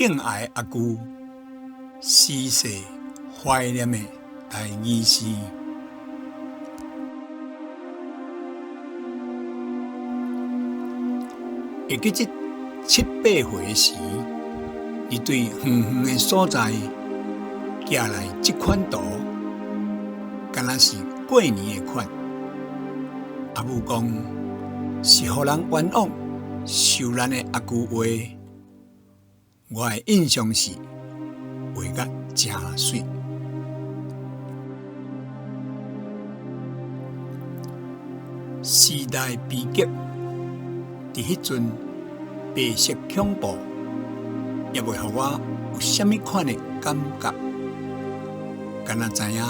敬愛阿舅，逝世懷念的台語詩。會記得七八歲時，你對遠遠的所在寄來這款圖，敢若是過年的款。阿母講是予人冤枉受難的阿舅畫。我的印象是畫甲誠媠。時代悲劇，佇彼陣白色恐怖，猶未予我有啥物款的感覺，敢若知影，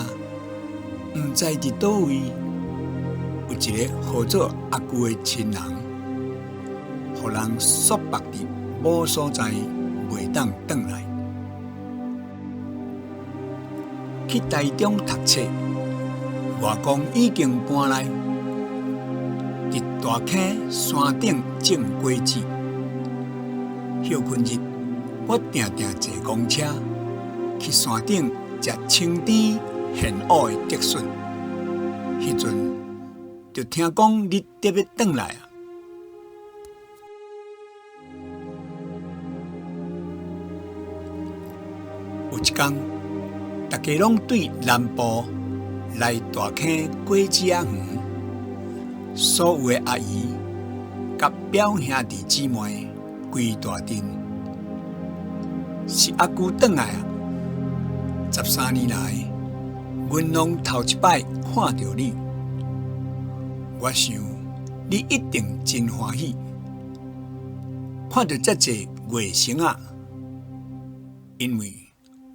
毋知佇佗位有一个號做阿舅的親人，予人束縛佇某所在，袂當轉來。去台中讀冊，外公已經搬來，佇大坑山頂種果子。歇睏日，我定定坐公車去山頂食青甜現芋的竹筍。彼陣就聽講你得欲轉來啊！有一工，大家攏對南部來大坑果子仔園，所有的阿姨佮表兄弟姊妹規大陣，是阿舅轉來啊！13年來，阮攏頭一擺看著你，我想你一定真歡喜，看著遮濟外甥仔，因為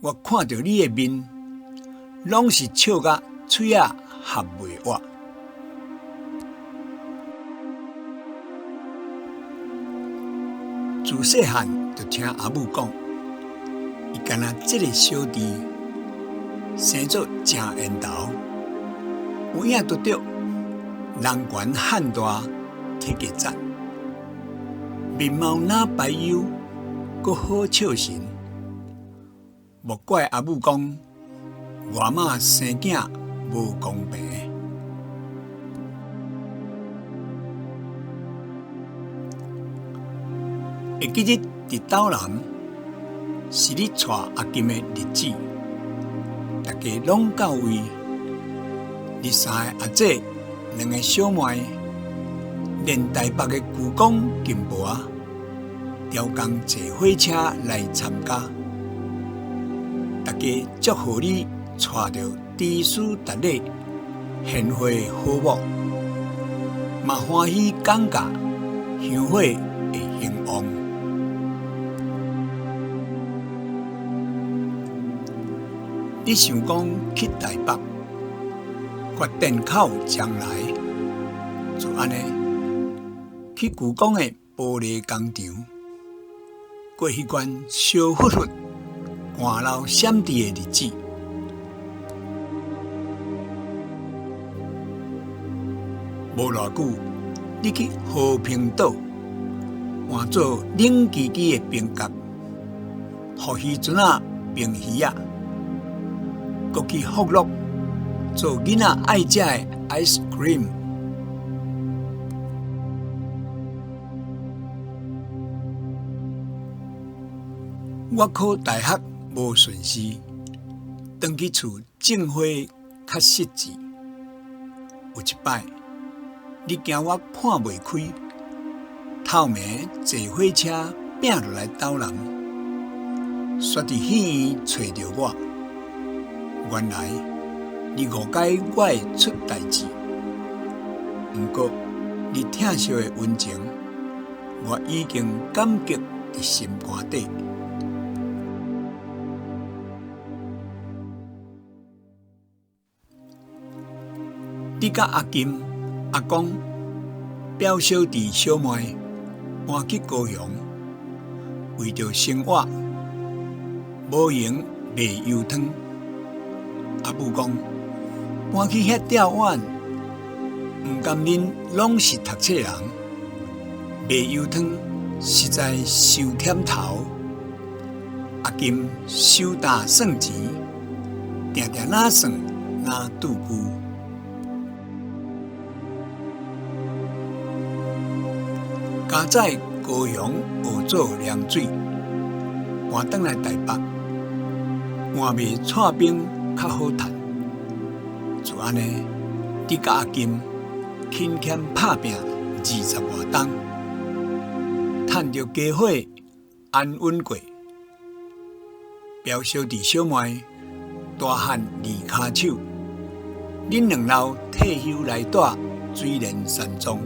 我看著你的面，攏是笑甲喙仔合袂活。自細漢就聽阿母講，伊敢若這個小弟生做誠緣投，有影拄著人懸漢大體格讚，面貌若排憂，閣好笑神。莫怪阿母講，外媽生囝無公平。會記得佇斗南，是你娶阿金的日子，大家攏到位。你三个阿姐，兩個小妹，連台北的舅公金婆仔，調工坐火車來參加。大家祝賀你娶著知書達理、賢惠好某，嘛歡喜感覺香火會興旺。你想講去台北發展較有將來，就按呢去舅公的玻璃工廠，過彼款燒忽忽、寒流閃滴的日子。無偌久，你去和平島換做冷吱吱的冰角，予漁船仔冰魚仔，閣去福樂做囡仔愛食的 ice cream。我考大學無順時，轉去厝種花較實際。有一擺，你驚我看袂開，透暝坐火車拚落來斗南，煞佇戲院揣著我。原來你誤解我會出代誌，毋過你疼惜的溫情，我已經感激佇心肝底。你佮阿金、阿公、表小弟、小妹搬去高雄，為著生活，無閒賣油湯。阿母講，搬去遐吊遠，毋甘恁攏是讀冊人，賣油湯實在傷忝頭。阿金手搭算錢，定定哪算哪拄龜。家在高雄學做涼水，搬轉來台北，換賣蔡冰較好趁。就按呢，你佮阿金勤儉拍拚20外冬，趁著家伙安穩過。表小弟小妹，大漢二跤手，恁兩老退休來住水蓮山莊。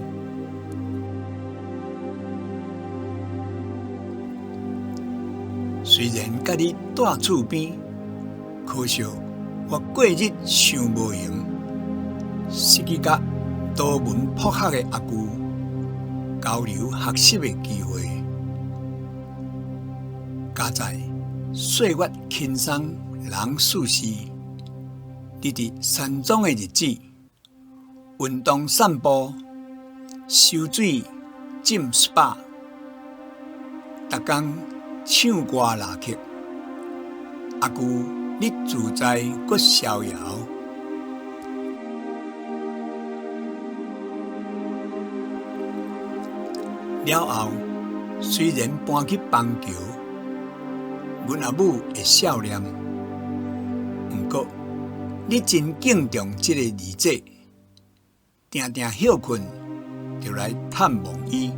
雖然佮你蹛厝邊，可惜我過日傷無閒，失去佮多聞博學的阿舅交流學習的機會。佳哉歲月輕鬆人事事，你佇山莊的日子，運動散步、游水、浸 SPA，逐工唱歌拉曲。阿舅，你自在閣逍遙。了後，雖然搬去邦橋，阮阿母會笑念，毋過你真敬重這個二姐，定定歇睏就來探望伊。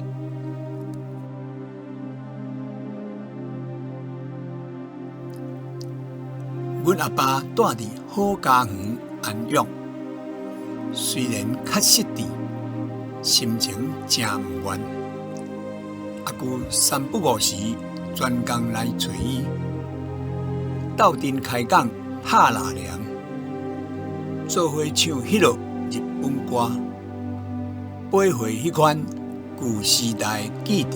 阮阿爸住佇好家園安養，雖然較失智，心情誠毋願。阿舅三不五時專工來揣伊，鬥陣開講拍拉涼，做伙唱彼落日本歌，背回彼款舊時代記憶。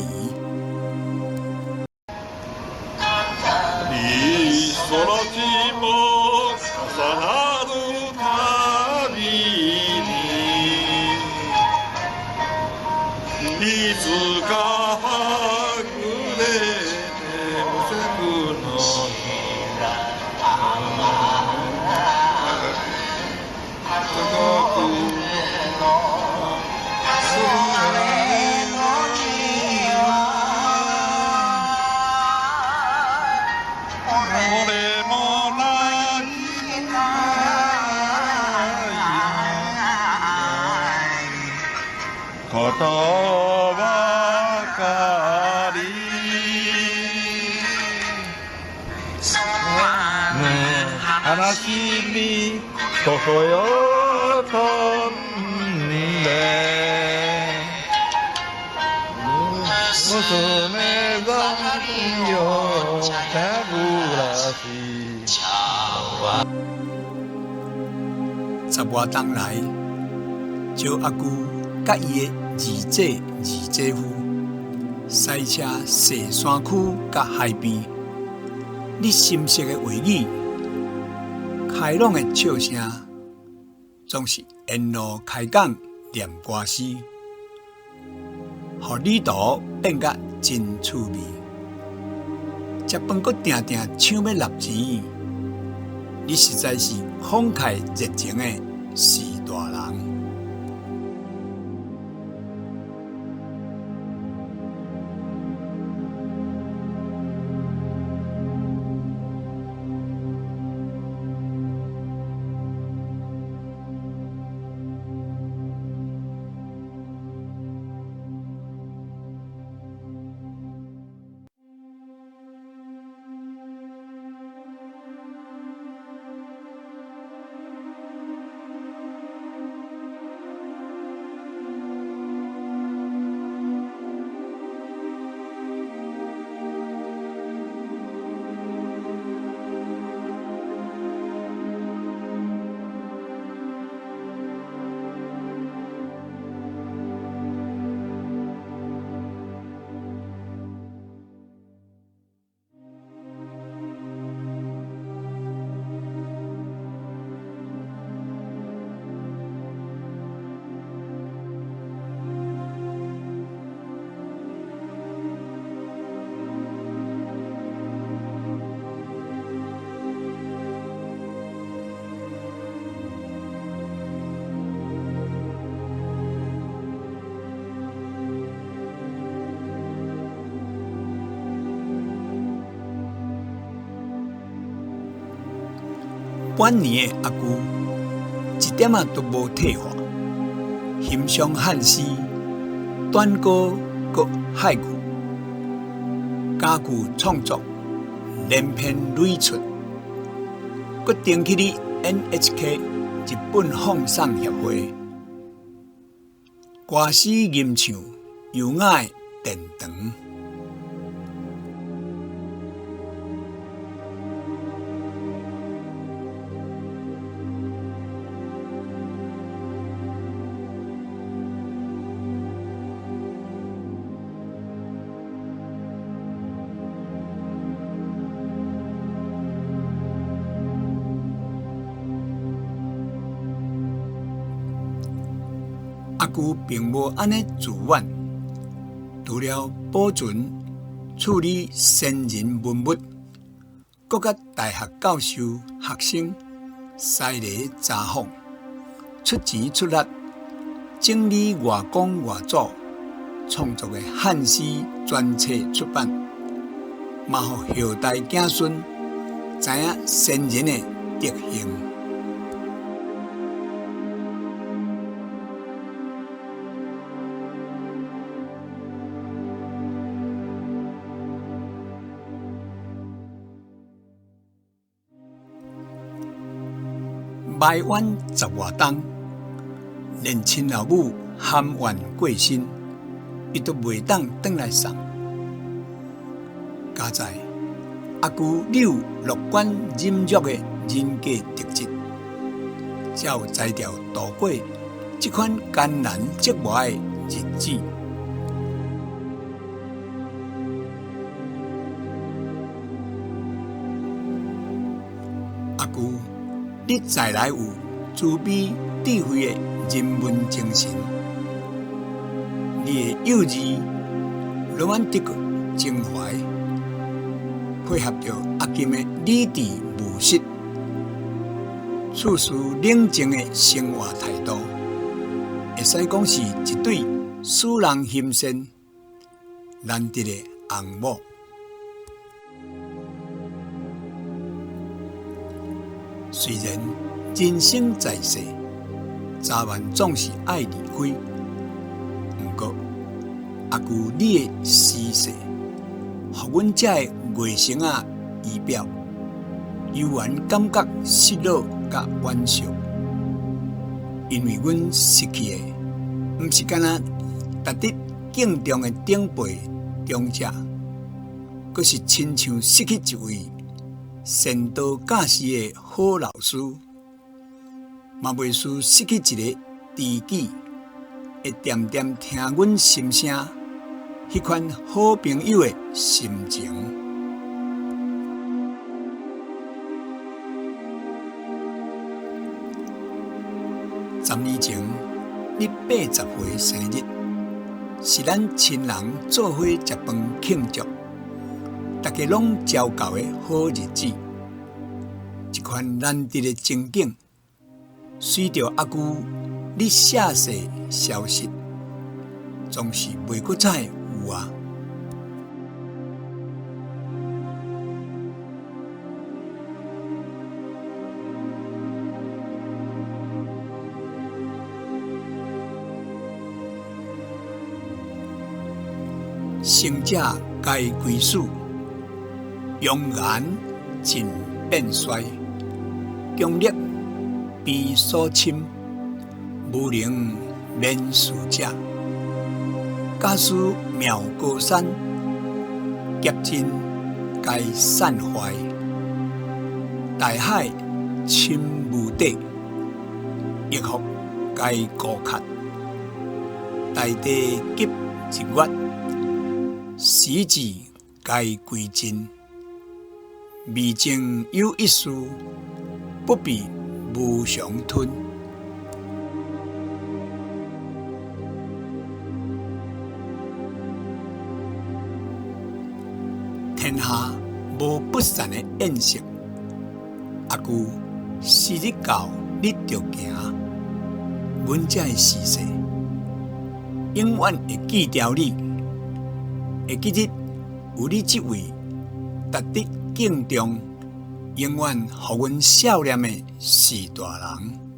十外冬來，招阿舅佮伊的二姐、二姐夫，駛車踅山區佮海邊，你深色的話語，開朗的笑聲，總是沿路開講念歌詩，予旅途變甲真趣味。食飯閣定定搶欲納錢，你實在是慷慨熱情的序大人。晚年的阿舅，一點仔都無退化，欣賞漢詩、短歌閣俳句，家具創作連篇累牘，閣登去咧 NHK 日本放送協會，歌詩吟唱優雅的殿堂。阿舅並無按呢自怨，除了保存、處理先人文物，閣佮大學教授、學生師禮查訪，出錢出力整理外公外祖創作的漢詩全冊出版，嘛予後代子孫知影先人的德行。埋怨十外冬，連親老母含怨過身，伊都袂當轉來送。佳哉，阿舅你有樂觀忍辱的人格特質，才有才調度過這款艱難折磨的日子。阿舅，你再來有慈悲智慧的人文精神，你的幼稚羅曼蒂克情懷，配合著阿金的理智務實，處事冷靜的生活態度，會使講是一對使人欣羨難得的翁某。雖然人生在世，早晚總是愛離開，毋過阿舅你的辭世，予阮這个外甥仔儀表，猶原感覺失落佮惋惜，因為阮失去的，毋是干焦值得敬重的長輩長者，閣是親像失去一位善導教示的好老師，嘛袂輸失去一个知己，會恬恬聽阮心聲，彼款好朋友的心情。10年前，你80歲生日，是咱親人做伙食飯慶祝，大家攏招到的好日子。這款難得的情景，隨著阿舅你謝世消失，總是袂閣再有啊。生者皆歸死，容顏盡變衰，強力必所侵，無能免事者。假使妙高山，劫盡皆散壞，大海深無底，欲福皆枯竭，大地及日月，時至皆歸盡。未曾有一事，不被無常吞。天下無不散的宴席。阿舅，時日到，你著行，阮這个辭世，永遠會記牢你，會記得有你這位值得敬重、永遠予阮少年的序大人。